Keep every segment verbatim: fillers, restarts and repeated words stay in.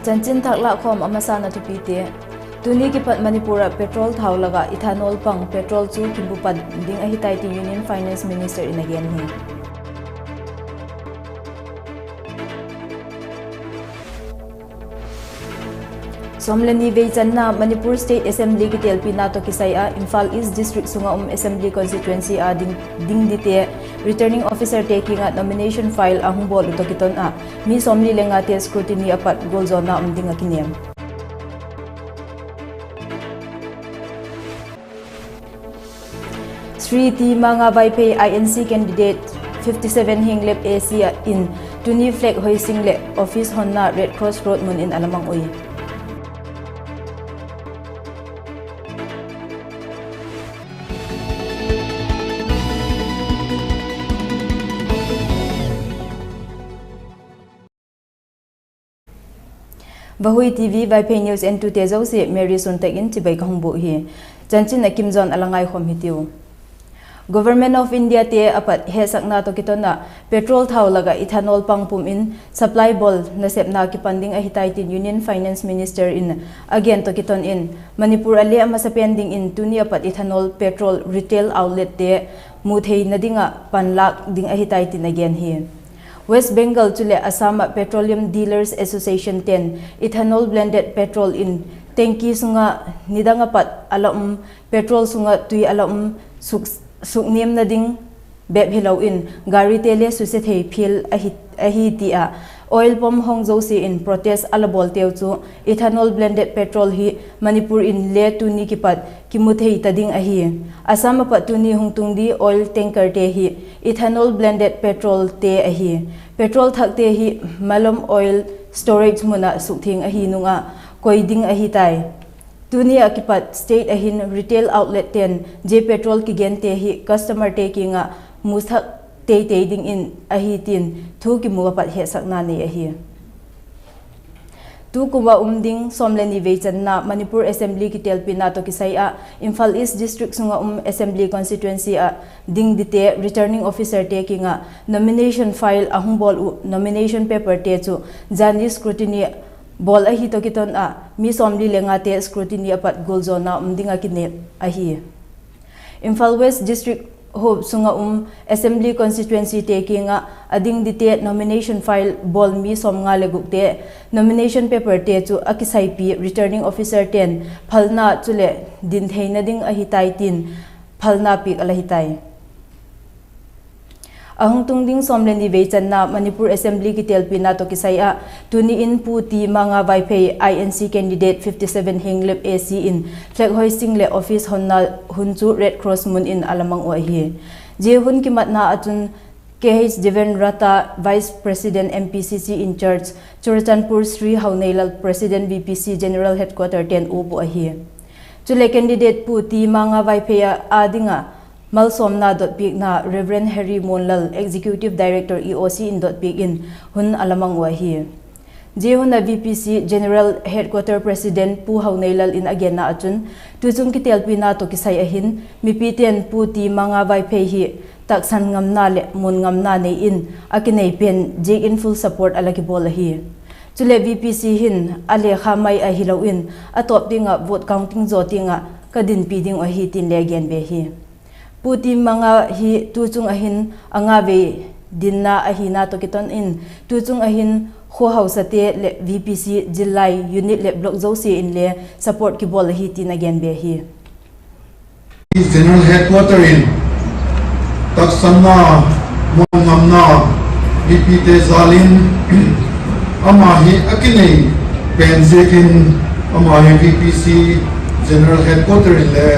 Chanchin thak lâk khawm a masana thupite. Tuni kipat Manipur ah petrol thau lak ah ethanol pang petrol chu kimu pan ding ahi tai tin Union Finance Minister in a gen hi. Sawm le ni vei channa Manipur State Assembly kitelpina tawh kisai ah Imphal East District sung ah um Assembly Constituency a ding, ding dite Returning Officerte kiang ah nomination file a hung bawl uh tawh kiton ah mi sawmli le ngate scrutiny a pat gualzawna um ding ah kinêm. Shri T. Manga Vaiphei I N C candidate fifty seven Henglep A C in tuni flag hoisting leh office honna Red Cross Road mun in a la mang ui. Vahui T V Vaiphei News entute zosia Mary Suntak in chibai ka hung bûk hi. Chanchin a kim zawn a la ngaikhawm hitiu. Government of Indiate a pat hetsakna tawh kiton ah petrol thau lak ah ethanol pang pum in supply bawl nasepna kipan ding ahi tai tin Union Finance Minister in a gen tawh kiton in, Manipur ah le a masapen dingin tuni a pat ethanol petrol retail outlette mu theina ding ah panlâk ding ahi tai tin a gen hi. West Bengal chuleh Assam ah Petroleum Dealers Association ten ethanol blended petrol in tanki sung ah nidang a pat a la um petrol sung ah tui a la um suk, sukniamna ding bep hilo in garite le suse thei phial ahi, ahi ti ah oil pump hong zosia in protest a la bawlteu chu ethanol blended petrol hi Manipur in le tuni kipat kimu thei ta ding ahi. Assam a pat tuni hung tung di oil tankerte hi ethanol blended petrolte ahi. Petrol thakte hi malom oil storage mun ah sukthiang ahi nung ah koi ding ahi tai. Tuni ah kipat state ah hin retail outlet ten zia petrol kigente hi customerte kiang ah musak teitei dingin ahi tin thu kimu a pat hetsakna nei ahi. Tukum ah um ding sawm le ni vei channa Manipur Assembly kitelpina tawh kisai ah Imphal East District sung ah um Assembly Constituency ah ding dite Returning Officerte kiang ah nomination file a hung bawl uh nomination paperte chu zani scrutiny bawl ahi tawh kiton ah mi sawmli le ngate scrutiny a pat gualzawna um ding ah kinêp ahi. Imphal West District huap sung ah um Assembly Constituencyte kiang ah a ding dite nomination file bawl mi sawmnga le gukte nomination paperte chu a kisaipi Returning Officerte'n phalna chuleh din theina ding ahi tai tin phalna piak a la hi tai. A hung tung ding sawm le ni vei channa Manipur Assembly kitelpina tawh kisai ah tuni in Pu T. Manga Vaiphei I N C candidate fifty seven Henglep A C in flag hoisting leh office honna hun chu Red Cross mun in a la mang uh ahi. Zia hun kimatna ah chun Kh. Deven Rata, Vice President M P C C in charge, Churachandpur Sri Hauneilal, President V P C General Headquarter ten uap uh ahi. Chuleh candidate Pu T. Manga Vaiphei a, â ding ah malsawmna dotpiakna Reverend Harry Muanlal, Executive Director E O C in dotpiak in hun a la mang uh ahi. Zia hun ah V P C General Headquarter President Pu Hauneilal in a genna ah chun, tuchung kitelpina tawh kisai ah hin mipite'n Pu T. Manga Vaiphei hi taksan ngamna leh muan ngamna nei in a kinei pen ziakin full support a la kibawl ahi. Chuleh V P C hin a lekha mai ahilo in a tawp tiang ah vote counting zaw tiang ah ka dinpi ding uh ahi tin le gen be hi. Pu T. Manga hi tuchung ah hin a nga vei dinna ahina tawh kiton in tuchung ah hin khua hausate leh V P C zillai unit leh block zosia in le support kibawl ahi tin a gen be hi. General Headquarter in taksanna, muanngamna, V P te zal in ama hi a kinei pen ziakin ama hi V P C General Headquarter in le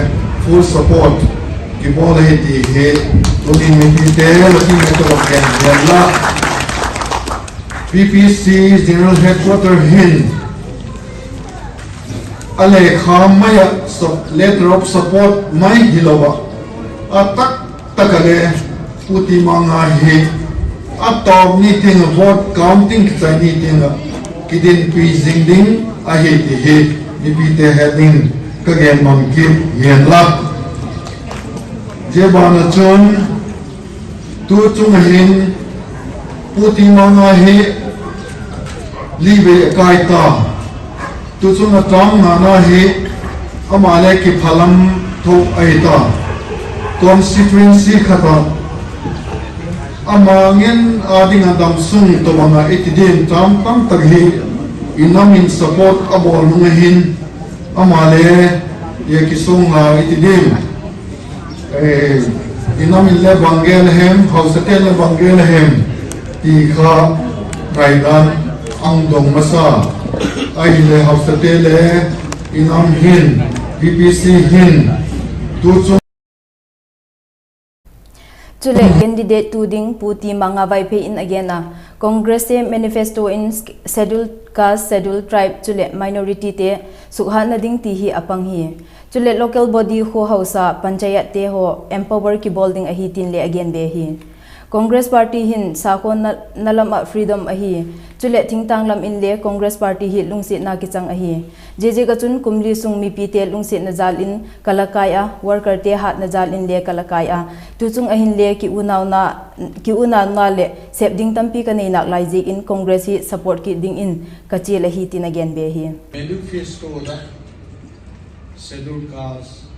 full support kibawl ahi ti hi tuni mipite la ti me tawh gen la. V P C General Headquarter hin a lekha mai ah, letter of support mai hilo ah, a tak tak ah le Pu T. Manga hi a tawp ni tiang ah vote counting kichai ni tiang ah kidinpi zing ding ahi ti hi mipite het ding ka gen mang kit hian la. Zia ban ah chun tuchung ah hin Pu T. Manga hi Li vei a kai ta. Tuchun a tang nana hi ama le kiphalam tho ahi ta. Constituency khat ah ama ngen a ding a damsung tawhbang ah i ti diam, tam tam tak hi i nam in support a bawl nung ahin, ama le i a kisung la i ti diam. Eh, i nam in le bang gen a hem, hausate le bang gen a hem, ti kha ngaidan ang dong masa. Ahile hausate le i nam hin, V P C hin, tu chung Chuleh candidate tu ding Pu T. Manga Vaiphei in a gen a, Congress te manifesto in Scheduled Caste, Scheduled Tribe chuleh minority te sukhatna ding ti hi a pang hi. Chuleh local body, khuahausa, panchayat te haw empower kibawl ding ahi tin le a gen be hi. Congress party hin sakhaw na, na lam ah freedom ahi. Chuleh thingtâng lam in le Congress party hi lungsiatna kichang ahi. Ziaziak ah chun kum li sung mipite lungsiatna jal in ka la kai a, workerte hatna jal in le ka la kai a. Tuchung ah hin le ki unauna, ki unauna leh sep ding tampi ka nei nalai ziak in Congress hi support kit dingin ka chial ahi tin a gen be hi. Manifesto da Scheduled Caste,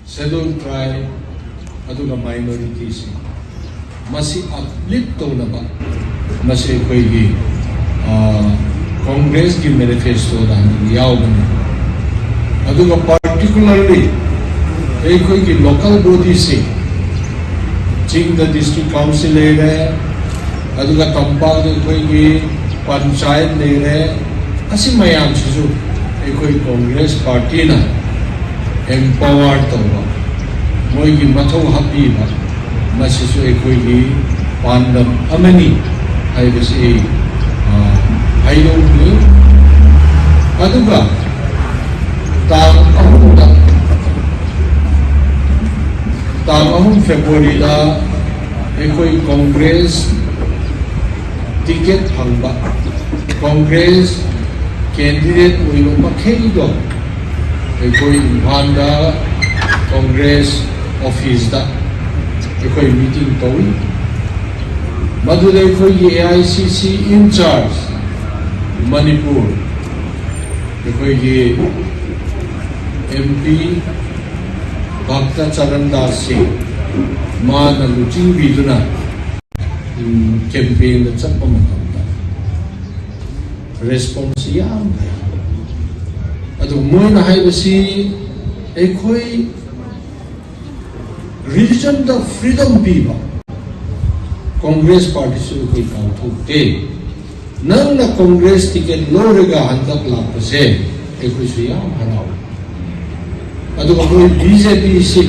Scheduled Tribe, ꯑꯗꯨꯒ minorities ꯁꯤꯡ ꯃꯁꯤ uplift ꯇꯧꯅꯕ, ꯃꯁꯤ ꯑꯩꯈꯣꯏꯒꯤ, ꯑ, Congress ꯀꯤ manifesto ꯗ ꯌꯥꯎꯕꯅꯤ꯫ ꯑꯗꯨꯒ particularly ꯑꯩꯈꯣꯏꯒꯤ local body ꯁꯤꯡ, ꯆꯤꯡꯗ district council ꯂꯩꯔꯦ, ꯑꯗꯨꯒ ꯇꯝꯄꯥꯛꯇ ꯑꯩꯈꯣꯏꯒꯤ ꯄꯟꯆꯥꯌꯠ ꯂꯩꯔꯦ, ꯑꯁꯤ ꯃꯌꯥꯝꯁꯤꯁꯨ ꯑꯩꯈꯣꯏ Congress party ꯅ empower ꯇꯧꯕ, ꯃꯣꯏꯒꯤ ꯃꯊꯧ ꯍꯥꯞꯄꯤꯕ, ꯃꯁꯤꯁꯨ ꯑꯩꯈꯣꯏꯒꯤ ꯄꯥꯟꯗꯝ ꯑꯃꯅꯤ ꯍꯥꯏꯕꯁꯤ ꯑꯩ, ꯑ, ꯍꯥꯏꯗꯣꯛꯂꯤ꯫ ꯑꯗꯨꯒ ꯇꯥꯡ ꯑꯍꯨꯝꯗ, ꯇꯥꯡ ꯑꯍꯨꯝ February ꯗ ꯑꯩꯈꯣꯏ Congress ticket ꯐꯪꯕ, Congress candidate ꯑꯣꯏꯕ ꯃꯈꯩꯗꯣ ꯑꯩꯈꯣꯏ ꯏꯝꯐꯥꯜꯗ Congress office ꯇ ꯑꯩꯈꯣꯏ meeting ꯇꯧꯏ꯫ ꯃꯗꯨꯗ ꯑꯩꯈꯣꯏꯒꯤ A I C C in charge Manipur, ꯑꯩꯈꯣꯏꯒꯤ M P ꯚꯛꯇ ꯆꯔꯟ ꯗꯥꯁ ꯁꯤꯡ, ꯃꯥꯅ ꯂꯨꯆꯤꯡꯕꯤꯗꯨꯅ, ꯎꯝ, campaign ꯗ ꯆꯠꯄ ꯃꯇꯝꯗ response ꯁꯤ ꯌꯥꯝ ꯐꯩ꯫ ꯑꯗꯨ ꯃꯣꯏꯅ ꯍꯥꯏꯕꯁꯤ ꯑꯩꯈꯣꯏ religion ꯗ freedom ꯄꯤꯕ Congress party ꯁꯨ ꯑꯩꯈꯣꯏ ꯀꯥꯎꯊꯣꯛꯇꯦ꯫ ꯅꯪꯅ Congress ticket ꯂꯧꯔꯒ ꯍꯟꯗꯛ ꯂꯥꯛꯄꯁꯦ ꯑꯩꯈꯣꯏꯁꯨ ꯌꯥꯝ ꯍꯔꯥꯎꯏ꯫ ꯑꯗꯨꯒ ꯃꯣꯏ B J P ꯁꯤ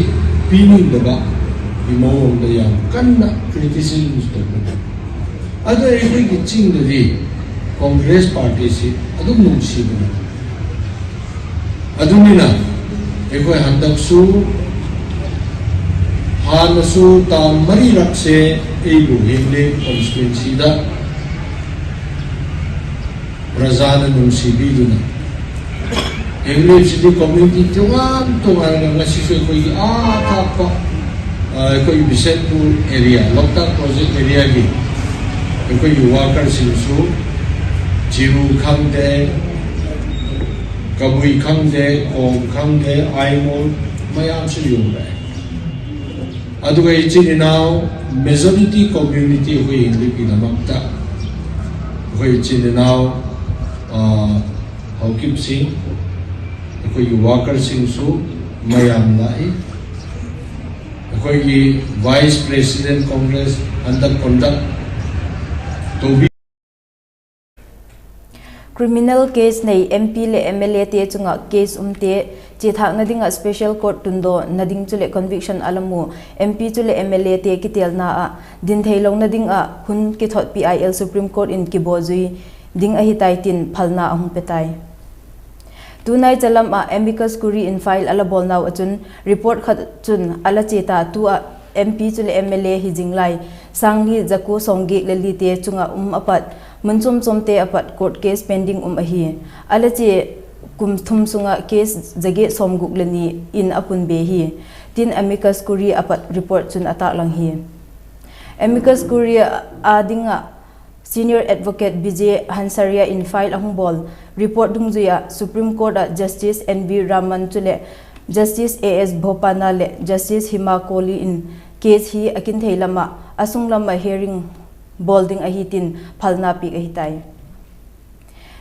ꯄꯤꯅꯤꯡꯗꯕꯒꯤ ꯃꯑꯣꯡꯗ ꯌꯥꯝ ꯀꯟꯅ criticism ꯇꯧꯕꯅꯤ꯫ ꯑꯗꯣ ꯑꯩꯈꯣꯏꯒꯤ ꯆꯤꯡꯗꯗꯤ Congress party ꯁꯤ ꯑꯗꯨꯝ ꯅꯨꯡꯁꯤꯕꯅꯤ꯫ ꯑꯗꯨꯅꯤꯅ ꯑꯩꯈꯣꯏ ꯍꯟꯗꯛꯁꯨ, ꯍꯥꯟꯅꯁꯨ ꯇꯥꯡ ꯃꯔꯤꯔꯛꯁꯦ ꯑꯩꯕꯨ ꯍꯤꯡꯂꯤ constituency ꯗ ꯄ꯭ꯔꯖꯥꯅ ꯅꯨꯡꯁꯤꯕꯤꯗꯨꯅ, ꯍꯤꯡꯂꯤꯁꯤꯗꯤ community ꯇꯣꯉꯥꯟ ꯇꯣꯉꯥꯟꯅ ꯉꯁꯤꯁꯨ ꯑꯩꯈꯣꯏꯒꯤ ꯑꯥ ꯊꯥꯞꯄ, ꯑ, ꯑꯩꯈꯣꯏ ꯕꯤꯁꯦꯟꯄꯨꯔ area, ꯂꯣꯛꯇꯥꯛ project area ꯒꯤ ꯑꯩꯈꯣꯏꯒꯤ worker ꯁꯤꯡꯁꯨ ꯆꯤꯔꯨ ꯈꯪꯗꯦ, ꯀꯕꯨꯏ ꯈꯪꯗꯦ, ꯀꯣꯝ ꯈꯪꯗꯦ, ꯑꯥꯏꯃꯣꯜ ꯃꯌꯥꯝꯁꯨ ꯌꯣꯜꯂꯦ꯫ ꯑꯗꯨꯒ ꯏꯆꯤꯟ ꯏꯅꯥꯎ majority community ꯑꯩꯈꯣꯏ ꯍꯤꯡꯂꯤꯒꯤꯗꯃꯛꯇ ꯑꯩꯈꯣꯏ ꯏꯆꯤꯟ ꯏꯅꯥꯎ, ꯑ, ꯍꯧꯀꯤꯞꯁꯤꯡ, ꯑꯩꯈꯣꯏꯒꯤ worker ꯁꯤꯡꯁꯨ ꯃꯌꯥꯝ ꯂꯥꯛꯏ꯫ ꯑꯩꯈꯣꯏꯒꯤ Vice President Congress ꯍꯟꯗꯛ conduct ꯇꯧꯕꯤ꯫ Criminal case nei M P le M L A te chunga case umte chithâkna ding ah special court tundawna ding chuleh conviction a la mu M P chuleh M L A te kitelna ah dintheilona ding ah hun kithot P I L Supreme Court in kibawzui ding ahi tai tin phalna a hung pe tai. Tunai chalam ah amicus curiae in file a la bawlnau ah chun report khat chun a la chia ta, tu ah M P chuleh M L A hi zing lai sâng li za kua sawmgiat le lite chung ah um a pat, mun chuam chuamte a pat court case pending um ahi. A la chia kum thum sung ah case za giat sawmguk le ni in a pun be hi, tin amicus curiae a pat report chun a tâklang hi. Amicus curiae â ding ah Senior Advocate Bijay Hansaria in file a hung bawl report dungzui ah Supreme Court ah Justice N V Raman chuleh Justice A S Bopanna leh Justice Hima Kohli in case hi a kin thei lam ah a sung lam ah hearing bawl ding ahi tin phalna piak ahi tai.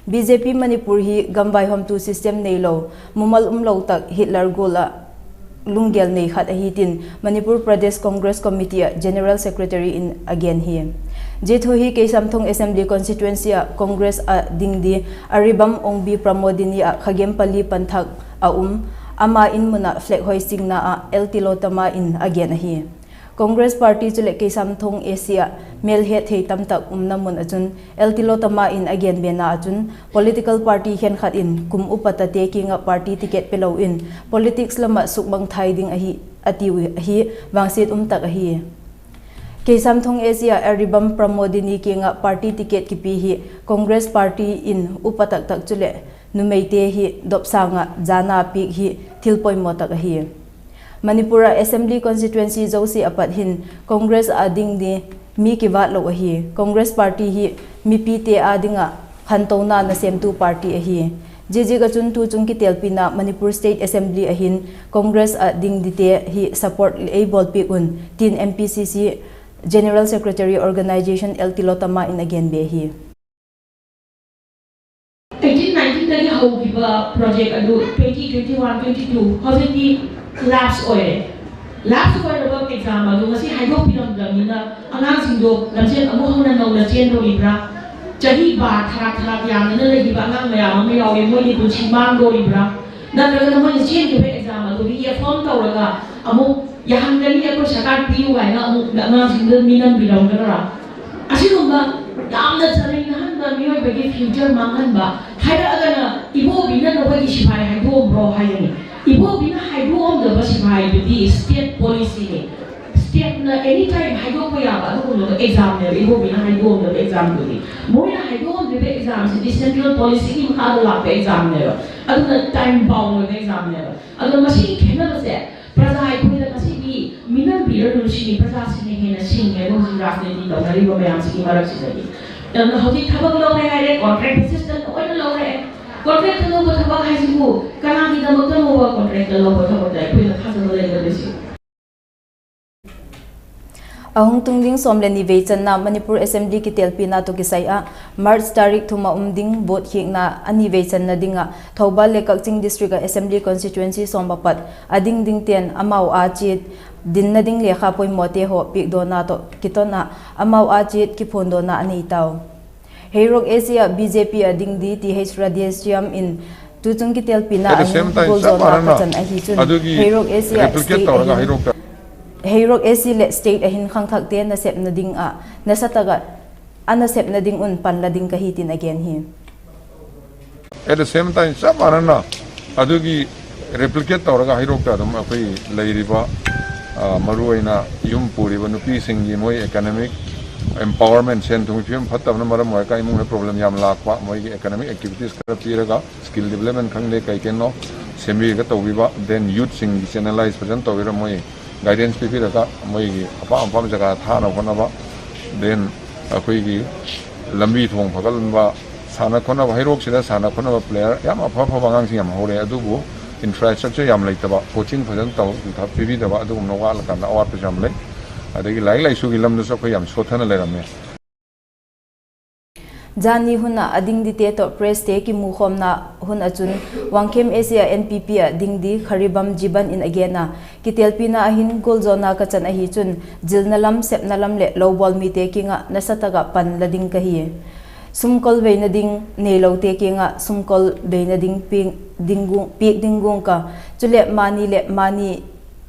B J P Manipur hi gamvaihawmtu system neilo, mumal umlo tak Hitler gual ah lunggel nei khat ahi tin Manipur Pradesh Congress Committee ah General Secretary in a gen hi. Zia thu hi Keisamthong Assembly Constituency ah Congress a ding di Aribam Ongbi Pramodini ah khagem pali panthak a um, ama in mun ah flag hoisingna ah L Tilottama in a gen ahi. Congress party chuleh Keisamthong A C ah mêlhet thei tamtak umna mun ah chun L Tilottama in a gen bena ah chun political party khenkhat in kum upatate kiang ah party ticket pelo in politics lam ah sukmangthai ding ahi a tiu ahi, vangsiat um tak ahi. Keisamthong A C ah Aribam Pramodini kiang ah party ticket kipi hi Congress party in upa taktak chuleh numeite hi dopsâng ah jana piak hi thil poimaw tak ahi. Manipur ah Assembly Constituency zosia a pat hin Congress a ding di mi kivat lo ahi. Congress party hi mipite â ding ah khantona nasêmtu party ahi. Ziaziak ah chun tuchung kitelpina Manipur State Assembly ah hin Congress a ding dite hi support ei bawlpiak un tin M P C C General Secretary Organisation L Tilottama in a gen be hi. Eighteen nineteen dagi houkhia project adu twenty twenty-one twenty-two ꯍꯧꯖꯤꯛꯇꯤ lapse ꯑꯣꯏꯔꯦ꯫ Lapse ꯑꯣꯏꯔꯕ exam ꯑꯗꯨ ꯉꯁꯤ ꯍꯥꯏꯗꯣꯛꯄꯤꯔꯝꯗ꯭ꯔꯕꯅꯤꯅ ꯑꯉꯥꯡꯁꯤꯡꯗꯣ ꯂꯝꯖꯦꯜ ꯑꯃꯨꯛ ꯍꯧꯅ ꯅꯧꯅ ꯆꯦꯟꯗꯧꯔꯤꯕ꯭ꯔꯥ? ꯆꯍꯤ ꯕꯥꯔ ꯊꯥꯔꯛ ꯊꯥꯔꯛ ꯌꯥꯝꯗꯅ ꯂꯩꯈꯤꯕ ꯑꯉꯥꯡ ꯃꯌꯥꯝ ꯑꯃ ꯌꯥꯎꯔꯦ꯫ ꯃꯣꯏꯒꯤ ꯄꯨꯟꯁꯤ ꯃꯥꯡꯗꯧꯔꯤꯕ꯭ꯔꯥ? ꯅꯠꯇ꯭ꯔꯒꯅ ꯃꯣꯏꯅ ꯆꯦꯟꯈꯤꯕ exam ꯑꯗꯨ reaffirm ꯇꯧꯔꯒ ꯑꯃꯨꯛ ꯌꯥꯍꯟꯒꯅꯤ, ꯑꯩꯈꯣꯏ ꯁꯔꯀꯥꯔ ꯄꯤꯌꯨ ꯍꯥꯏꯅ ꯑꯃꯨꯛ ꯑꯉꯥꯡꯁꯤꯡꯗ ꯃꯤꯅꯝꯕꯤꯔꯝꯒꯗ꯭ꯔꯥ? ꯑꯁꯤꯒꯨꯝꯕ ꯌꯥꯝꯅ ꯆꯅꯩꯅꯍꯟꯕ, ꯃꯤꯑꯣꯏꯕꯒꯤ future ꯃꯥꯡꯍꯟꯕ ꯍꯥꯏꯔꯛꯑꯒꯅ ꯏꯕꯣꯕꯤꯅ ꯅꯈꯣꯏꯒꯤ ꯁꯤꯐꯥꯏ ꯍꯥꯏꯗꯣꯛꯑꯝꯕ꯭ꯔꯣ ꯍꯥꯏꯒꯅꯤ꯫ ꯏꯕꯣꯕꯤꯅ ꯍꯥꯏꯗꯣꯛꯑꯝꯗꯕ ꯁꯤꯐꯥꯏꯗꯨꯗꯤ state policyꯅꯤ꯫ Stateꯅ any time ꯍꯥꯏꯗꯣꯛꯄ ꯌꯥꯕ ꯑꯗꯨꯒꯨꯝꯂꯕ examꯅꯦꯕ ꯏꯕꯣꯕꯤꯅ ꯍꯥꯏꯗꯣꯛꯑꯝꯗꯕ examꯗꯨꯗꯤ꯫ ꯃꯣꯏꯅ ꯍꯥꯏꯗꯣꯛꯑꯝꯗ꯭ꯔꯤꯕ examꯁꯤꯗꯤ central policyꯒꯤ ꯃꯈꯥꯗ ꯂꯥꯛꯄ examꯅꯦꯕ꯫ ꯑꯗꯨꯅ time bound ꯑꯣꯏꯕ examꯅꯦꯕ꯫ ꯑꯗꯣ ꯃꯁꯤꯒꯤ ꯈꯦꯠꯅꯕꯁꯦ ꯄ꯭ꯔꯖꯥ ꯑꯩꯈꯣꯏꯗ ꯉꯁꯤꯗꯤ ꯃꯤꯅꯝꯕꯤꯔꯅꯨ ꯁꯤꯅꯤ, ꯄ꯭ꯔꯖꯥꯁꯤꯅ ꯍꯦꯟꯅ ꯁꯤꯡꯉꯦꯕ ꯍꯧꯖꯤꯛ ꯔꯥꯖꯅꯤꯇꯤ ꯇꯧꯅꯔꯤꯕ ꯃꯌꯥꯝꯁꯤꯒꯤ ꯃꯔꯛꯁꯤꯗꯗꯤ꯫ ꯑꯗꯨꯅ ꯍꯧꯖꯤꯛ ꯊꯕꯛ ꯂꯧꯔꯦ ꯍꯥꯏꯔꯦ, contract basisꯇ ꯂꯣꯏꯅ ꯂꯧꯔꯦ꯫ Contractꯇ ꯂꯧꯕ ꯊꯕꯛ ꯍꯥꯏꯁꯤꯕꯨ ꯀꯅꯥꯒꯤꯗꯃꯛꯇꯅꯣꯕ contractꯇ ꯂꯧꯕ ꯊꯕꯛꯇ ꯑꯩꯈꯣꯏꯅ ꯊꯥꯖꯕ ꯂꯩꯒꯗꯣꯏꯁꯤ? Ahung tung ding sawm le ni vei channa Manipur Assembly kitelpina tawh kisai ah March tarik thum a um ding vote khiakna a ni vei channa ding ah Thoubal le Kakching District ah Assembly Constituency sawm a pat a ding dingte'n amau â chiat dinna ding lekha poimawte haw piakdawna tawh kiton ah amau â chiat kiphuandawna a nei tau. Heirok A C ah B J P a ding di Th Radheshyam in tuchung kitelpina ah hin gualzawna ka chan ahi chun, Heirok A C ah state a hin, Heirok A C leh state a hin khangthakte nasepna ding ah nasa tak ah a nasepna ding un panla ding ka hi tin a gen hi. At the same time, ꯆꯞ ꯃꯥꯟꯅꯅ ꯑꯗꯨꯒꯤ replicate ꯇꯧꯔꯒ ꯍꯩꯔꯣꯛꯇ ꯑꯗꯨꯝ ꯑꯩꯈꯣꯏ ꯂꯩꯔꯤꯕ, ꯑ, ꯃꯔꯨꯑꯣꯏꯅ ꯌꯨꯝ ꯄꯨꯔꯤꯕ ꯅꯨꯄꯤꯁꯤꯡꯒꯤ ꯃꯣꯏ economic empowerment, ꯁꯦꯟ ꯊꯨꯝꯒꯤ ꯐꯤꯕꯝ ꯐꯠꯇꯕꯅ ꯃꯔꯝ ꯑꯣꯏꯔꯒ ꯏꯃꯨꯡꯗ problem ꯌꯥꯝ ꯂꯥꯛꯄ, ꯃꯣꯏꯒꯤ economic activities ꯈꯔ ꯄꯤꯔꯒ, skill development ꯈꯪꯗꯦ, ꯀꯩ ꯀꯩꯅꯣ ꯁꯦꯝꯕꯤꯔꯒ ꯇꯧꯕꯤꯕ, then youthꯁꯤꯡꯒꯤ channelize ꯐꯖꯅ ꯇꯧꯕꯤꯔ, ꯃꯣꯏ guidance ꯄꯤꯕꯤꯔꯒ, ꯃꯣꯏꯒꯤ ꯑꯄꯥꯝ ꯑꯄꯥꯝꯕ ꯖꯒꯥ ꯊꯥꯅꯕ ꯍꯣꯠꯅꯕ, then ꯑꯩꯈꯣꯏꯒꯤ ꯂꯝꯕꯤ ꯊꯣꯡ ꯐꯒꯠꯍꯟꯕ, ꯁꯥꯟꯅ ꯈꯣꯠꯅꯕ, ꯍꯩꯔꯣꯛꯁꯤꯗ ꯁꯥꯟꯅ ꯈꯣꯠꯅꯕ player ꯌꯥꯝ ꯑꯐ ꯑꯐꯕ ꯑꯉꯥꯡꯁꯤꯡ ꯌꯥꯝ ꯍꯧꯔꯦ, ꯑꯗꯨꯕꯨ infrastructure ꯌꯥꯝ ꯂꯩꯇꯕ, coaching ꯐꯖꯅ ꯇꯧ-, ꯄꯤꯕꯤꯗꯕ, ꯑꯗꯨꯒꯨꯝꯕ ꯋꯥꯠꯂꯀꯥꯟꯗ ꯑꯋꯥꯠꯄꯁꯨ ꯌꯥꯝ ꯂꯩ꯫ ꯑꯗꯒꯤ ꯂꯥꯏꯔꯤꯛ ꯂꯥꯏꯁꯨꯒꯤ ꯂꯝꯗꯁꯨ ꯑꯩꯈꯣꯏ ꯌꯥꯝ ꯁꯣꯠꯊꯅ ꯂꯩꯔꯝꯃꯦ꯫ Jani hun ah a ding dite tawh presste kimukhawmna hun ah chun, Wangkhem A C ah N P P ah ding di Kharibam Jiban in a gen a, kitelpina ah hin gualzawna ka chan ahi chun, zilna lam, sepna lam leh lo bawl mite kiang ah nasa tak ah panla ding ka hi. Sumkol beina ding neilote kiang ah sumkol beina ding piak ding gung, piak ding gung ka, chuleh mani leh mani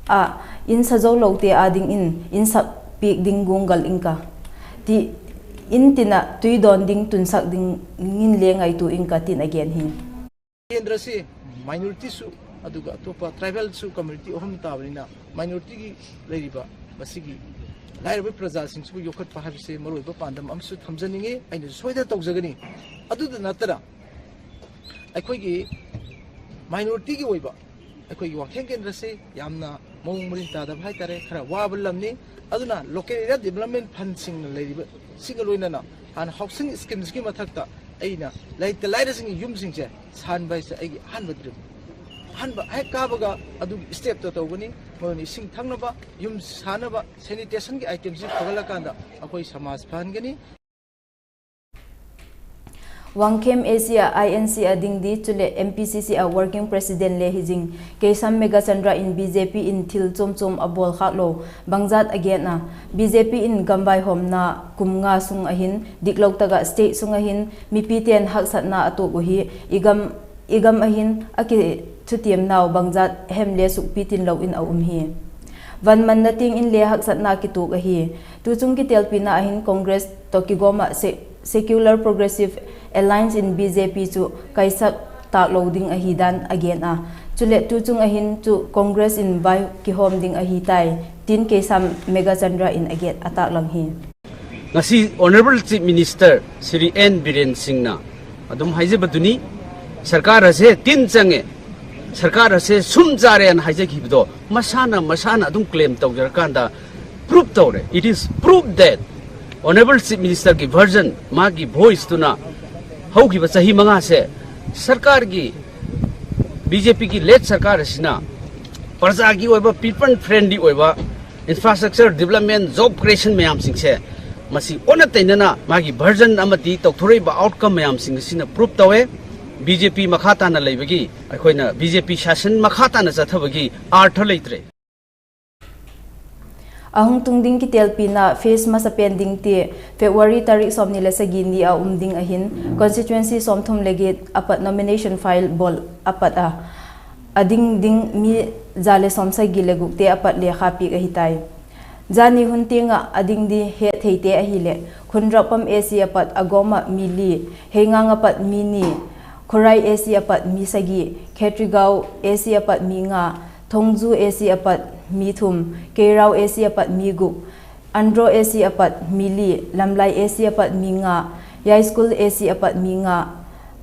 ah in sa zo lote â dingin in sak piak ding gung gal ing ka, ti in tin ah tui dawn ding tunsak dingin le ngaitua ing ka tin a gen hi. ꯀꯦꯟꯗ꯭ꯔꯁꯤ ꯃꯥꯏꯅꯣꯔꯤꯇꯤꯁꯨ ꯑꯗꯨꯒ ꯑꯇꯣꯞꯄ ꯇ꯭ꯔꯥꯏꯕꯦꯜꯁꯨ ꯀꯝꯃ꯭ꯌꯨꯅꯤꯇꯤ ꯑꯍꯨꯝ ꯇꯥꯕꯅꯤꯅ ꯃꯥꯏꯅꯣꯔꯤꯇꯤꯒꯤ ꯂꯩꯔꯤꯕ ꯃꯁꯤꯒꯤ ꯂꯥꯏꯔꯕ ꯄ꯭ꯔꯖꯥꯁꯤꯡꯁꯤꯕꯨ ꯌꯣꯛꯈꯠꯄ ꯍꯥꯏꯕꯁꯤ ꯃꯔꯨꯑꯣꯏꯕ ꯄꯥꯟꯗꯝ ꯑꯃꯁꯨ ꯊꯝꯖꯅꯤꯡꯉꯤ꯫ ꯑꯩꯅꯁꯨ ꯁꯣꯏꯗꯅ ꯇꯧꯖꯒꯅꯤ꯫ ꯑꯗꯨꯗ ꯅꯠꯇꯅ ꯑꯩꯈꯣꯏꯒꯤ ꯃꯥꯏꯅꯣꯔꯤꯇꯤꯒꯤ ꯑꯣꯏꯕ ꯑꯩꯈꯣꯏꯒꯤ ꯋꯥꯡꯈꯦꯝ ꯀꯦꯟꯗ꯭ꯔꯁꯤ ꯌꯥꯝꯅ ꯃꯑꯣꯡ ꯃꯔꯤꯟ ꯇꯥꯗꯕ ꯍꯥꯏꯇꯥꯔꯦ, ꯈꯔ ꯋꯥꯕ ꯂꯝꯅꯤ꯫ ꯑꯗꯨꯅ local area development fundꯁꯤꯡꯅ ꯂꯩꯔꯤꯕꯁꯤꯡꯒ ꯂꯣꯏꯅꯅ ꯍꯥꯟꯅ housing schemeꯁꯤꯒꯤ ꯃꯊꯛꯇ ꯑꯩꯅ ꯂꯩꯇ ꯂꯥꯏꯔꯁꯤꯡꯒꯤ ꯌꯨꯝꯁꯤꯡꯁꯦ ꯁꯥꯍꯟꯕ ꯍꯥꯏꯁꯦ ꯑꯩꯒꯤ ꯑꯍꯥꯟꯕ dream꯫ ꯑꯍꯥꯟꯕ ꯍꯦꯛ ꯀꯥꯕꯒ ꯑꯗꯨꯒꯤ stepꯇꯣ ꯇꯧꯒꯅꯤ꯫ ꯃꯗꯨꯅ ꯏꯁꯤꯡ ꯊꯛꯅꯕ, ꯌꯨꯝ ꯁꯥꯅꯕ, sanitationꯒꯤ itemꯁꯤ ꯐꯒꯠꯂꯀꯥꯟꯗ ꯑꯩꯈꯣꯏ ꯁꯃꯥꯖ ꯐꯍꯟꯒꯅꯤ꯫ Wangkhem A C a I N C a ding di chuleh M P C C a working president le hi zing Keisham Meghachandra in B J P in thil chuam chuam a bawl khâk lo bangzat a gen a. B J P in gamvaihawmna kum nga sung ahin diklo tak ah state sung ahin mipite'n haksatna a tuak uhi. I gam, i gam ahin a kithutiamnau bangzat hem le sukpi tin lo in a um hi. Van manna tiang in le haksatna kituak ahi. Tuchung kitelpina ahin Congress tawh kigawm ah se-, Secular Progressive Alliance in B J P chu kaisak tâk lo ding ahi dan a gen a. Chuleh tuchung ahin chu Congress in vai kihawm ding ahi tai, tin Keisham Meghachandra in a gen a tâklang hi. ꯉꯁꯤ honourable chief minister Shri ꯑꯦꯟ ꯕꯤꯔꯦꯟ ꯁꯤꯡꯅ ꯑꯗꯨꯝ ꯍꯥꯏꯖꯕꯗꯨꯅꯤ, ꯁꯔꯀꯥꯔ ꯑꯁꯦ ꯇꯤꯟ ꯆꯪꯉꯦ, ꯁꯔꯀꯥꯔ ꯑꯁꯦ ꯁꯨꯝ ꯆꯥꯔꯦꯅ ꯍꯥꯏꯖꯈꯤꯕꯗꯣ ꯃꯁꯥꯅ, ꯃꯁꯥꯅ ꯑꯗꯨꯝ ꯀ꯭ꯂꯦꯝ ꯇꯧꯖꯔꯀꯥꯟꯗ ꯄ꯭ꯔꯨꯐ ꯇꯧꯔꯦ꯫ It is proof that honourable chief ꯃꯤꯅꯤꯁꯇꯔꯒꯤ ꯚꯔꯖꯟ, ꯃꯥꯒꯤ ꯚꯣꯏꯁꯇꯨꯅ ꯍꯧꯈꯤꯕ ꯆꯍꯤ ꯃꯉꯥꯁꯦ ꯁꯔꯀꯥꯔꯒꯤ, ꯕꯤ ꯖꯦ ꯄꯤꯒꯤ ꯂꯦꯗ ꯁꯔꯀꯥꯔ ꯑꯁꯤꯅ ꯄ꯭ꯔꯖꯥꯒꯤ ꯑꯣꯏꯕ, ꯄꯤꯄꯜ ꯐ꯭ꯔꯦꯟꯗꯂꯤ ꯑꯣꯏꯕ ꯏꯟꯐ꯭ꯔꯥꯁ꯭ꯇ꯭ꯔꯛꯆꯔ ꯗꯤꯕ꯭ꯂꯞꯃꯦꯟ, ꯖꯣꯕ ꯀ꯭ꯔꯤꯌꯦꯁꯟ ꯃꯌꯥꯝꯁꯤꯡꯁꯦ ꯃꯁꯤ ꯑꯣꯟꯅ ꯇꯩꯅꯅ ꯃꯥꯒꯤ ꯚꯔꯖꯟ ꯑꯃꯗꯤ ꯇꯧꯊꯣꯔꯛꯏꯕ ꯑꯥꯎꯠꯀꯝ ꯃꯌꯥꯝꯁꯤꯡ ꯑꯁꯤꯅ ꯄ꯭ꯔꯨꯐ ꯇꯧꯋꯦ꯫ ꯕꯤ ꯖꯦ ꯄꯤ ꯃꯈꯥ ꯇꯥꯅ ꯂꯩꯕꯒꯤ, ꯑꯩꯈꯣꯏꯅ ꯕꯤ ꯖꯦ ꯄꯤ ꯁꯥꯁꯟ ꯃꯈꯥ ꯇꯥꯅ ꯆꯠꯊꯕꯒꯤ ꯑꯥꯔꯊ ꯂꯩꯇ꯭ꯔꯦ꯫ A hung tung ding kitelpina phase masa pen ding ti February tarik sawmni le sagi ni a um ding ahin, constituency sawmthum le giat a pat nomination file bawl a pat a, a ding ding mi za le sawmsagi le gukte a pat lekha piak ahi tai. Zani hun tiang ah a ding di hettheite ahileh, Khunrakpam A C a pat a gawm ah mi li, Heingang a pat mi ni, Khorai A C a pat mi sagi, Khetrigao A C a pat mi nga, Thongju A C a pat mi thum, Keirao A C a pat mi guk, Andro A C a pat mi li, Lamlai A C a pat mi nga, Yaischool A C a pat mi nga,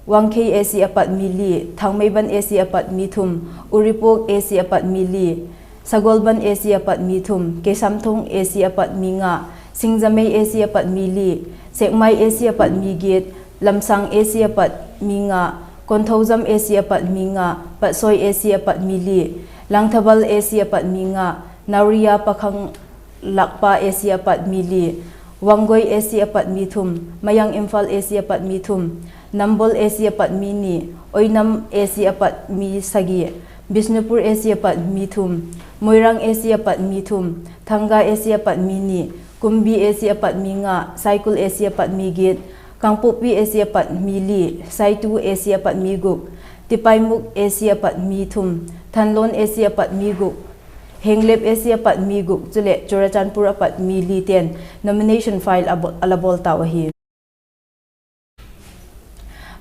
Wangkhei A C a pat mi li, Thangmeiban A C a pat mi thum, Uripok A C a pat mi li, Sagolband A C a pat mi thum, Keisamthong A C a pat mi nga, Singjamei A C a pat mi li, Sekmai A C a pat mi giat, Lamsang A C a pat mi nga, Konthoujam A C a pat mi nga, Patsoi A C a pat mi li, Langthabal A C a pat mi nga, Nauriya Pakhang Lakpa A C a pat mi li, Wangoi A C a pat mi thum, Mayang Imphal A C a pat mi thum, Nambol A C a pat mi ni, Oinam A C a pat mi sagi, Bishnupur A C a pat mi thum, Moirang A C a pat mi thum, Thanga A C a pat mi ni, Kumbi A C a pat mi nga, Saikul A C a pat mi giat, Kangpokpi A C a pat mi li, Saitu A C a pat mi guk, Tipaimukh A C a pat mi thum, Thanlon A C a pat mi guk, Henglep A C a pat mi guk chuleh Churachandpur a pat mi li ten nomination file a la bawl tau ahi.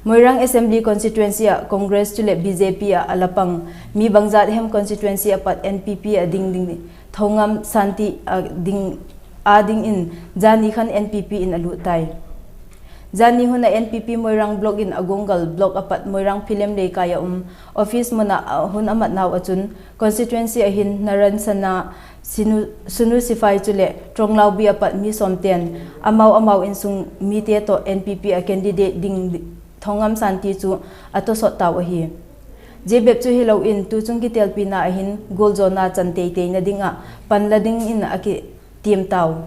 Moirang Assembly Constituency ah Congress chuleh B J P ah a la pang mi bangzat hem constituency a pat N P P a ding ding, Thongam Santi a ding, a ding in zani khan N P P in a lut tai. Zani hun ah N P P Moirang Block in Agungal Block a pat Moirang Philem Leikai a um office mun ah hun a mat nau ah chun constituency a hin Naransana, Sinu, Sunu Sifai chuleh Tonglaubi a pat mi sawm ten amau amau insung mite tawh N P P a candidate ding Thongam Santi chu a tawsawt tau ahi. Zia bep chu hilo in tuchung kitelpina a hin gualzawna chan teiteina ding ah panla dingin a kitiam tau.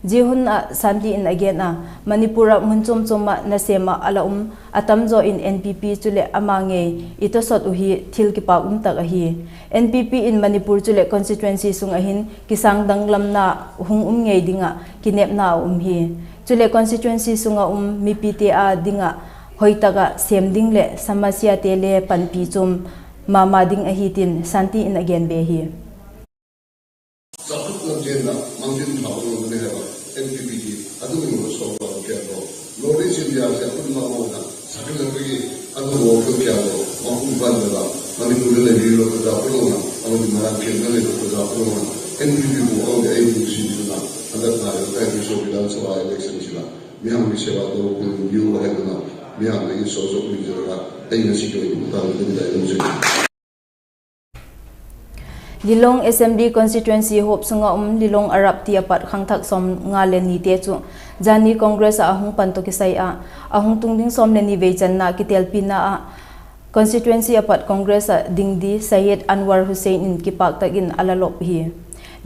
Zia hun ah Santi in a gen a, Manipur ah mun chuam chuam ah nasêm ah a la um a tamzaw in N P P chuleh ama ngei i tawsawt uh hi thil kipâk um tak ahi. N P P in Manipur chuleh constituency sung ah hin kisâng danglamna hung um ngei ding ah kinepna a um hi. Chuleh constituency sung ah um mipite â ding ah hoi tak ah sêm ding leh samasiate le panpi chuam ma ma ding ahi tin Santi in a gen be hi. North East India sia kun ma ma na sakil na pagi anu wo kya lo ma kun ban da la Manipur le ni lo ka da ko lo na anu ni ma ran ken na le ko da ko lo na N P P ko au de ai ni si na anda na yo kai ni so ki dan sa election sila mi hang mi se ba do ko ni yo wa he na mi hang ni so so ni je la ai na si ko ni ta ni da ni si. Lilong Assembly Constituency huap sung ah um Lilong Arapti a pat khangthak sawmnga le nite chu jani Congress ah a hung pan tawh kisai ah, a hung tung ding sawm le ni vei channa kitelpina ah constituency a pat Congress ah ding di Syed Anwar Hussain in kipâk tak in a la lop hi.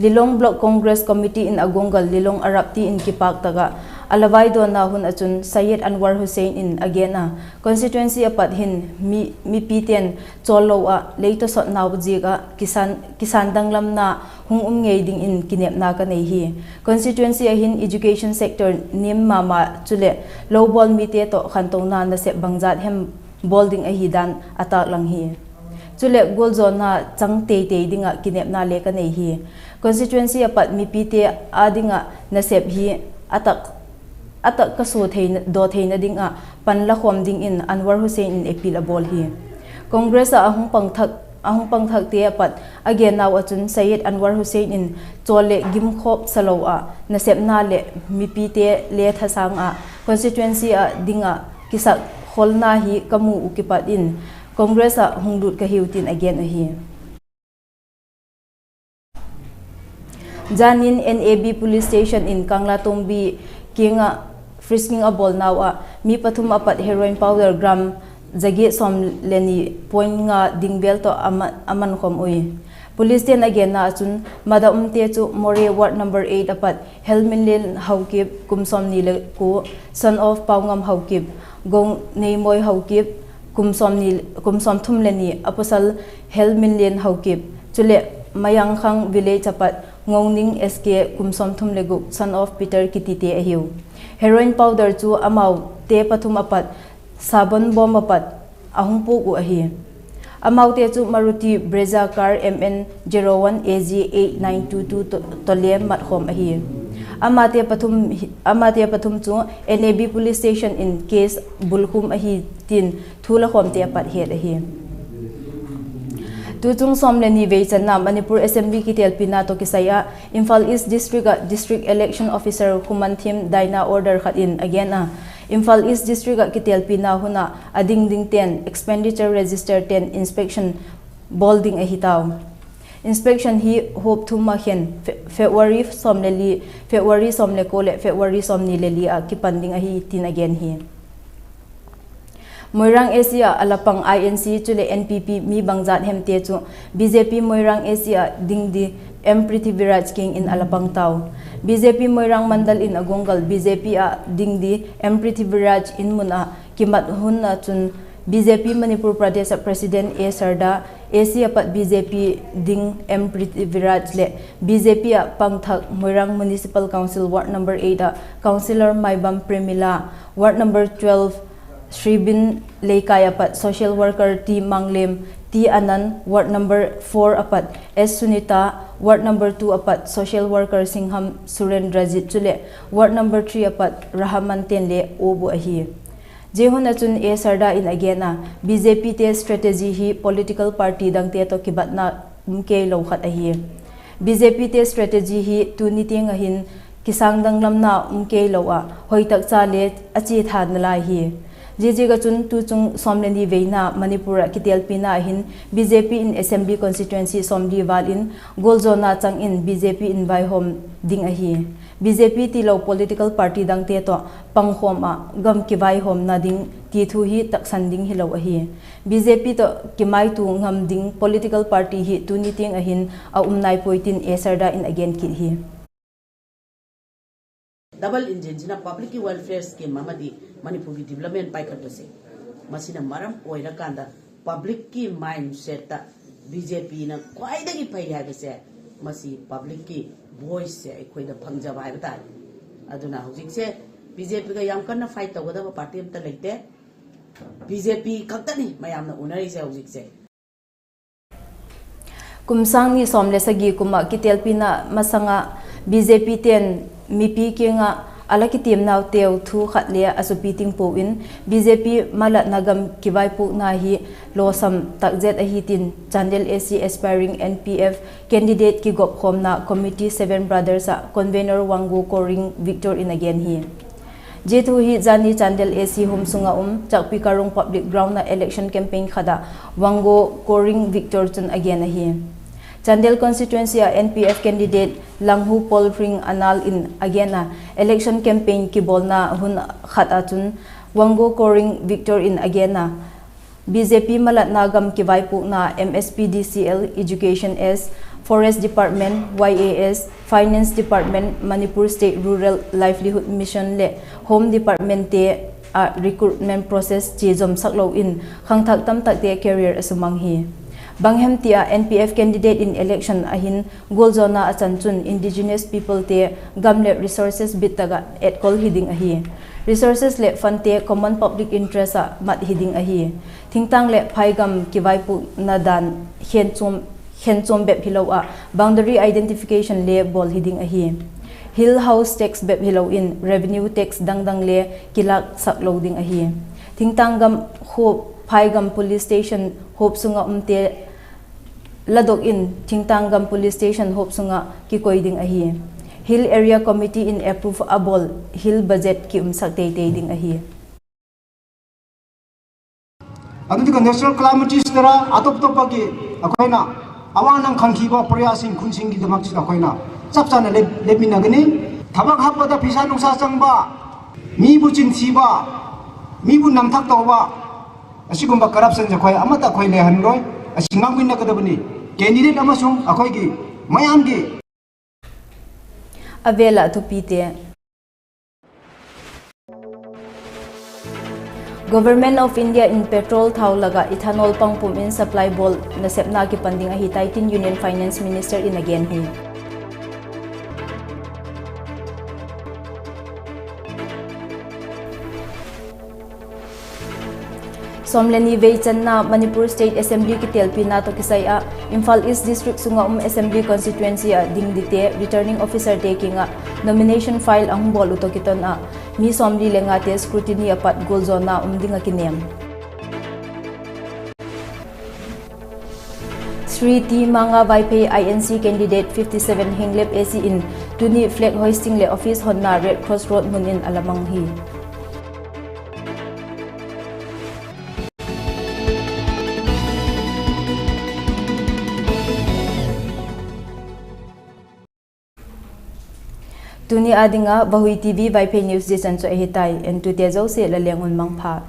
Lilong Block Congress Committee in a guanggal Lilong Arapti in kipâk tak ah a la vaidawnna hun ah chun Syed Anwar Hussain in a gen a, constituency a pat hin mi, mipite'n chawl lo ah lei tawsawtnau ziak ah kisan, kisan danglamna hung um ngei dingin kinepna ka nei hi. Constituency ah hin education sector niam ma ma chuleh lo bawl mite tawh khantona nasep bangzat hem bawl ding ahi dan a tâklang hi. Chuleh gualzawna chang tei tei ding ah kinepna le ka nei hi. Constituency a pat mipite â ding ah nasep hi a tak, a tak ka sua thei, daw theina ding ah pan la khawm dingin Anwar Hussain in appeal a bawl hi. Congress ah a hung pang thak, a hung pang thakte a pat a gennau ah chun Syed Anwar Hussain in chawl leh gimkhawk sa lo ah nasepna leh mipite le thasâng ah constituency ah ding ah kisak kholna hi ka mu uh kipat in Congress ah hung lut ka hiu tin a gen ahi. Jan in N A B Police Station in Kanglatongbi kiang ah frisking a bawlnau ah mi pathum a pat heroin powder gram zagiat sawm le ni point nga ding vel tawh a ma-, a mankhawm ui. Policete'n a genna ah chun mada umte chu Moreh Ward number eight a pat Helminlen Haokip kum sawmni le kua, son of Paungam Haokip, Gongneimoi Haokip, kum sawmni, kum sawmthum le ni, a pasal Helminlen Haokip, chuleh Mayangkhang Village a pat Ngongning S K kum sawmthum le guk, son of Peter kitite ahiu. Heroin powder chu amaute pathum a pat Sabon Bawm a pat a hung puak uh ahi. Amaute chu Maruti Brezza car M N zero one A G eight nine two two tawh, tawh le matkhawm ahi. Amate pathum, amate pathum chu N A B Police Station in case bulkhum ahi tin thu lakhawmte a pat het ahi. Tuchung sawm le ni vei channa Manipur Assembly kitelpina tawh kisai ah Imphal East District ah District Election Officer Khumanthim Daina order khat in a gen a, Imphal East District ah kitelpina hun ah a ding dingte'n expenditure register ten inspection bawl ding ahi tau. Inspection hi huap thum a khen, Fe-, February sawm le li, February sawm le kua leh February sawmni le li ah kipan ding ahi tin a gen hi. Moirang A C ah a la pang I N C chuleh N P P mi bangzat hemte chu B J P Moirang A C ah ding di M Prithviraj kiang in a la pang tau. B J P Moirang Mandal in a guanggal B J P ah ding di M Prithviraj in mun ah kimat hun ah chun B J P Manipur Pradesh ah President A Sarda, A C ah pat B J P ding M Prithviraj leh B J P ah pang thak Moirang Municipal Council Ward number eight ah Councillor Maibam Premila, Ward number twelve Shribin Leikai ah pat social worker T Manglem, T Anand, Ward number four ah pat S Sunita, Ward number two ah pat social worker Singham Surendrajit chuleh Ward number three ah pat Rahaman ten le uap uh ahi. Zia hun ah chun A Sarda in a gen a, B J P te strategy hi political party dangte tawh kibatna um kei lo khat ahi. B J P te strategy hi tuni tiang ah hin kisâng danglamna um kei lo ah, hoi tak cha le a chia tha nalai hi. Ziaziak ah chun tuchung sawm le ni veina Manipur ah kitelpina ah hin B J P in Assembly Constituency sawmli val in gualzawna chang in B J P in vaihawm ding ahi. B J P tilo political party dangte tawh pangkhawm ah gam kivaihawmna ding ti thu hi taksan ding hilo ahi. B J P tawh kimaitua ngam ding political party hi tuni tiang ah hin a um nai puai tin A Sarda in a gen kit hi. Double engine sina public ki welfare scheme amadi Manipur ki development paikhat tawh se. ꯃꯁꯤꯅ ꯃꯔꯝ ꯑꯣꯏꯔꯀꯥꯟꯗ ꯄꯕ꯭ꯂꯤꯛꯀꯤ ꯃꯥꯏꯟꯁꯦꯠꯇ B J ꯄꯤꯅ ꯈ꯭ꯋꯥꯏꯗꯒꯤ ꯐꯩ ꯍꯥꯏꯕꯁꯦ, ꯃꯁꯤ ꯄꯕ꯭ꯂꯤꯛꯀꯤ ꯚꯣꯏꯁꯁꯦ ꯑꯩꯈꯣꯏꯗ ꯐꯪꯖꯕ ꯍꯥꯏꯕ ꯇꯥꯔꯦ꯫ ꯑꯗꯨꯅ ꯍꯧꯖꯤꯛꯁꯦ ꯕꯤ ꯖꯦ ꯄꯤꯒ ꯌꯥꯝ ꯀꯟꯅ ꯐꯥꯏꯠ ꯇꯧꯒꯗꯕ ꯄꯥꯔꯇꯤ ꯑꯝꯇ ꯂꯩꯇꯦ꯫ ꯕꯤ ꯖꯦ ꯄꯤ ꯈꯛꯇꯅꯤ ꯃꯌꯥꯝꯅ ꯎꯅꯔꯤꯁꯦ ꯍꯧꯖꯤꯛꯁꯦ꯫ Kum sâng ni sawm le sagi kum ah kitelpina masang ah B J P te'n mipi kiang ah a la kitiamnauteu thu khat le a supi ting pua in, B J P malatna gam kivaipuakna hi lawsam tak zet ahi tin Chandel A C aspiring N P F candidate kigopkhawmna Committee Seven Brothers ah Convenor Wanggo Koring Victor in a gen hi. Zia thu hi zani Chandel A C home sung ah um Chakpikarong Public Ground ah election campaign khat ah Wanggo Koring Victor chun a gen ahi. Chandel constituency ah N P F candidate Langhu Paul Ring Anal in a gen a, election campaign kibawlna hun khat ah chun Wango Koring Victor in a gen a, B J P malatna gam kivaipuakna M S P D C L, Education S, Forest Department, Y A S, Finance Department, Manipur State Rural Livelihood Mission leh Home Department te ah recruitment process chia zomsak lo in khangthak tamtakte career a sumang hi. Bang hem ti ah N P F candidate in election a hin gualzawna a chan chun indigenous people te gam leh resources bit tak ah etkol hi ding ahi. Resources leh fundte common public interest ah mat hi ding ahi. Thingtâng leh phaigam kivaipuakna dan khenchuam, khenchuam bep hilo ah boundary identification le bawl hi ding ahi. Hill house tax bep hilo in revenue tax dangdang le kilâksak lo ding ahi. Thingtâng gam huap, phaigam police station huap sung ah umte ladok in thingtâng gam police station huap sung ah kikoi ding ahi. Hill Area Committee in approve a bawl hill budget kiumsak teitei ding ahi. ꯑꯗꯨꯒ ꯅꯦꯆꯔꯦꯜ ꯀꯦꯂꯥꯃꯤꯇꯤꯁꯇꯔ ꯑꯇꯣꯞ ꯑꯇꯣꯞꯄꯒꯤ ꯑꯩꯈꯣꯏꯅ ꯑꯋꯥ ꯑꯅꯥ ꯈꯪꯈꯤꯕ ꯄ꯭ꯔꯖꯥꯁꯤꯡ, ꯈꯨꯟꯁꯤꯡꯒꯤꯗꯃꯛꯁꯨ ꯑꯩꯈꯣꯏꯅ ꯆꯞ ꯆꯥꯅ ꯂꯦꯞ-, ꯂꯦꯞꯃꯤꯟꯅꯒꯅꯤ꯫ ꯊꯕꯛ ꯍꯥꯞꯄꯗ ꯄꯩꯁꯥ ꯅꯨꯡꯁꯥ ꯆꯪꯕ, ꯃꯤꯕꯨ ꯆꯤꯟꯊꯤꯕ, ꯃꯤꯕꯨ ꯅꯝꯊꯛ ꯇꯧꯕ, ꯑꯁꯤꯒꯨꯝꯕ ꯀꯔꯞꯁꯟꯁꯦ ꯑꯩꯈꯣꯏ ꯑꯃꯠꯇ ꯑꯩꯈꯣꯏ ꯂꯩꯍꯟꯂꯣꯏ꯫ ꯑꯁꯤ ꯉꯥꯛꯃꯤꯟꯅꯒꯗꯕꯅꯤ꯫ Candidate ꯑꯃꯁꯨꯡ ꯑꯩꯈꯣꯏꯒꯤ ꯃꯌꯥꯝꯒꯤ ꯑ ꯚꯦꯜ ꯑ ꯊꯨꯄꯤꯇꯦ꯫ Government of India in petrol thau lak ah ethanol pang pum in supply bawl nasepna kipan ding ahi tai tin Union Finance Minister in a gen hi. Sawm le ni vei channa Manipur State Assembly kitelpina tawh kisai ah Imphal East District sung ah um Assembly Constituency ah ding dingte Returning Officerte kiang ah nomination file a hung bawl uh tawh kiton ah mi sawmli le ngate scrutiny a pat gualzawna um ding ah kinêm. Shri T Manga Vaiphei I N C candidate fifty seven Henglep A C in tuni flag hoisting leh office honna Red Cross Road mun in a la mang hi. Tuni â ding ah Vahui T V Vaiphei News zia chan chu ahi tai, entute zosia la leng un mangpha.